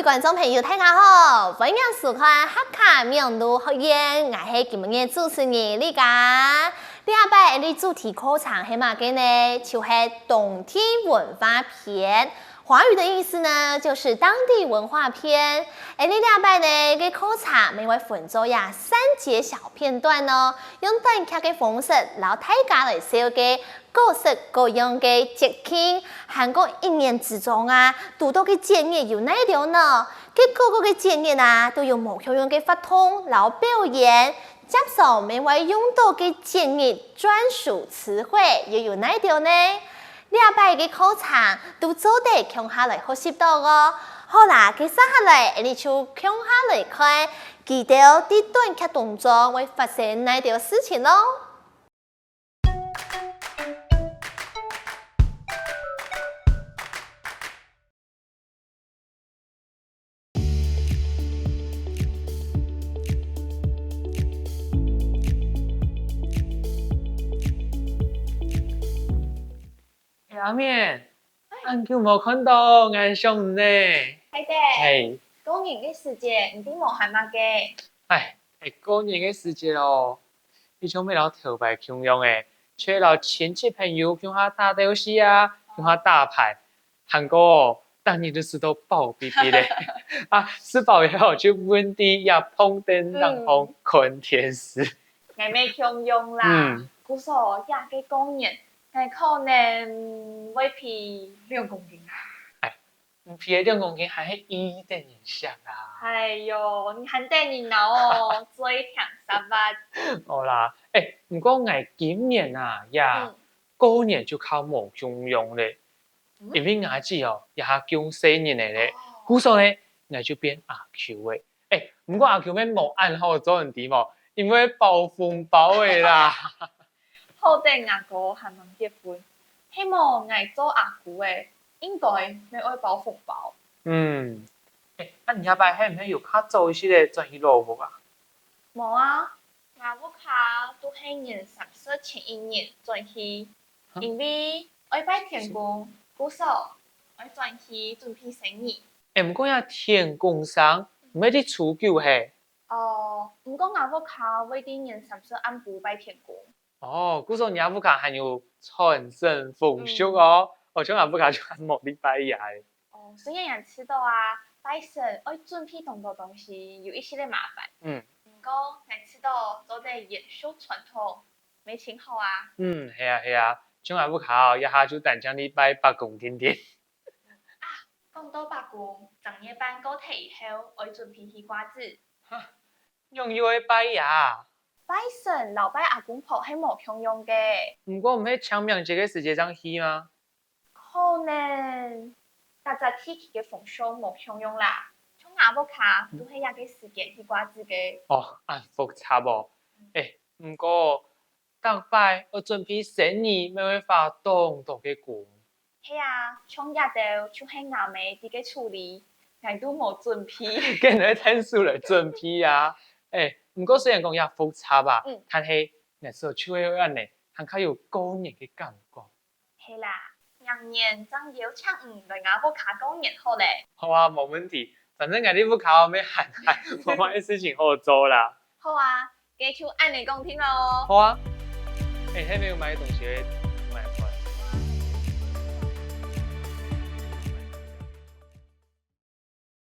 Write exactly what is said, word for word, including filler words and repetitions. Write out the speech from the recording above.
觀眾朋友，大家好，歡迎收看客家網路學院，𠊎係今晡日主持人麗佳。這擺𠊎俚主題課程係麼个呢？就係當地文化篇。華語的意思呢，就是當地文化篇。𠊎俚這擺呢个課程，乜會分做這三節小片段哦，用短劇个方式，摎大家來紹介 各式各樣个節慶，還過一年之中啊，堵著个節日有哪兜呢？該各个節日啊，都有無共樣个活動摎表演。接著乜會用著个節日專屬詞彙又有哪兜呢？這擺个課程都做得共下來學習著哦。好啦，該接下來，𠊎俚就共下來看，佢兜在短劇當中會發生哪兜事情囉。 阿明，恁久無看著，𠊎想你呢。係个，係，過年个時節，你知無閒麼个？唉，係過年个時節哦，你像乜摎頭擺共樣欸，就係摎親戚朋友共下打鬥敘啊，共下打牌，還過逐日都食到飽斃斃咧。啊，食飽以後就搵在這膨凳頂項看電視。𠊎乜共樣啦，嗯，故所這个過年 𠊎可能會肥兩公斤啊。唉，你肥兩公斤還係異得人惜啊。唉唷，你還得人惱哦，嘴甜舌滑。好啦，欸，毋過𠊎今年啊，呀，嗯，過年就較無共樣咧，嗯，因為吾姊哦，這下降細人仔咧，哦，故所呢，𠊎就變阿舅咧。欸，毋過阿舅乜無恁好做，你知無？因為包紅包咧啦。 好得吾哥還吂結婚，係無𠊎做阿姑仔，應該乜愛包紅包。嗯，欸，啊你這擺係毋係有較早一息仔轉去老屋啊？無啊，𠊎屋下都係年三十前一日轉去，哈？因為愛拜天公，故所愛轉去準備生日。欸，毋過這天公生，毋係在初九係？哦，毋過𠊎屋下會在年三十暗晡拜天公。 哦，故所若屋下還有傳承風俗哦。哦，像吾屋下就還無在拜爺仔。哦，雖然𠊎知著啊，拜神愛準備當多東西，有一息仔麻煩。嗯。毋過𠊎知著做得延續傳統，乜盡好啊。嗯，係啊係啊，像吾屋下哦，這下就單淨在拜伯公定定。啊，講著伯公，正月半過忒以後，愛準備去掛紙。哈，仰又愛拜爺啊？ 拜神摎拜阿公婆係無共樣个。毋過毋係清明節个時節正去嗎？可能，逐隻地區个風俗無共樣啦。像吾屋下都係這个時間去掛紙个。哦，恁複雜哦。欸，毋過，逐擺愛準備生日乜會花當多个工。 係啊，像這兜就係吾姆在該處理，𠊎都無準備。該你愛𢯭手來準備啊。欸，毋過雖然講也複雜啊，嗯，但係𠊎想就係愛恁仔，還較有過年个感覺。係啦，明年正邀請你來吾屋下過年好咧。好啊，無問題。反正𠊎在屋下乜閒閒，無麼个事情好做啦。好啊， 該就恁仔講定囉。好啊。欸，該有麼个東西愛買飯？